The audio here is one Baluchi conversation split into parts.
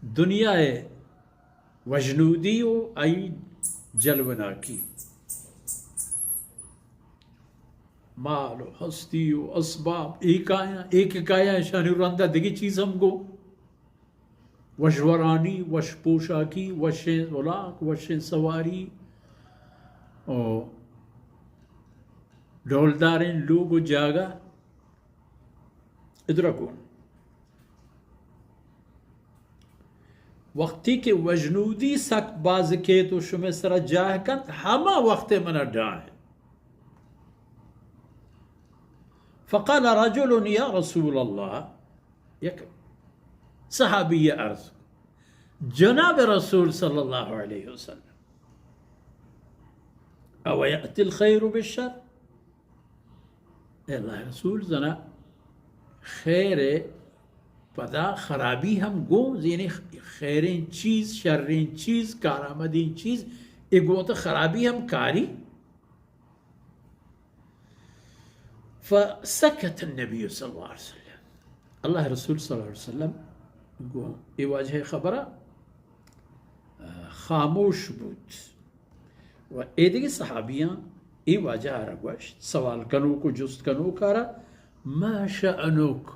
دنیا ءِ وژنودی و آئی جلوناکی، مال و ہستی و اسباب، اے کایاں، اے کہ کایاں، اشانی رندا دگہ چیز ہم گوں، وشورانی، وش پوشاکی، وشیں الاک، وشیں سواری، و ڈولداریں لوگ و جاگہ، ادرا گوں۔ وقتی کہ وژنودی سک باز کیت و شمئے سرا جاہ کنت، ہما وقت منا ڈاہ انت۔ فقال رجل یا رسول اللہ، یک صحابی عرض، جناب رسول صلی اللہ علیہ وسلم، او یأتی الخیر بالشر؟ اے اللہ رسول، زنا خیر ءِ پدا خرابی ہم گوں، یعنی خیریں چیز، شریں چیز، کارآمدیں چیز، اے گوں تو خرابی ہم کاری؟ فسکت النبی صلی اللہ علیہ وسلم، اللہ رسول صلی اللہ علیہ وسلم گوں اے واجہ خبرہ، آ، خاموش بوت۔ و اے دگہ صحابیاں اے واجہ ءَ را گوشت، سوال کنوک و جست کنوک ءَ را، ما شأنک؟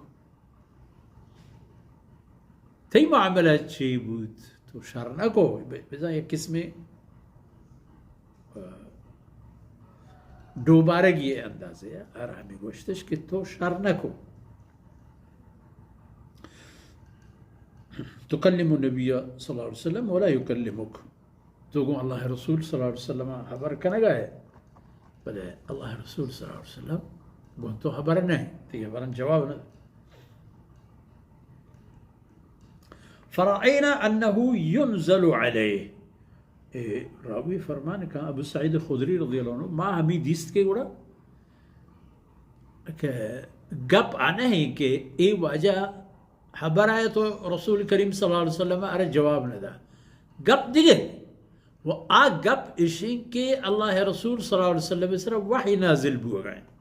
تئی معاملہ چے بوت؟ تو شر نہ کو؟ ب-، بزاں یک قسمے، آ، ڈوبارگی اندازے ءَ ہر ہمے گوشتش کہ تو شر نہ کو۔ تکلم النبی صلی اللہ علیہ وسلم ولا یکلمک۔ تو گوں اللہ رسول صلی اللہ علیہ وسلم ءَ ہبر کنگا ئے، بلے اللہ رسول صلی اللہ علیہ وسلم گوں تو ہبر نہ، تئی ہبران جواب نہ۔ فرأینا انه ینزل علیہ۔ اے راوی فرمان کن، ابو سعید خدری رضی اللہ عنہ، ما ہمیں دیست کہ گڑا کہ گپ آ نہ ایں کہ اے واجہ ہبر آئے تو رسول کریم صلی اللہ علیہ وسلم ءَ ارے جواب نہ دا۔ گپ دگہ۔ و آ گپ اشیں کہ اللہ رسول صلی اللہ علیہ وسلم ءِ سرا وحی نازل بوگا انت۔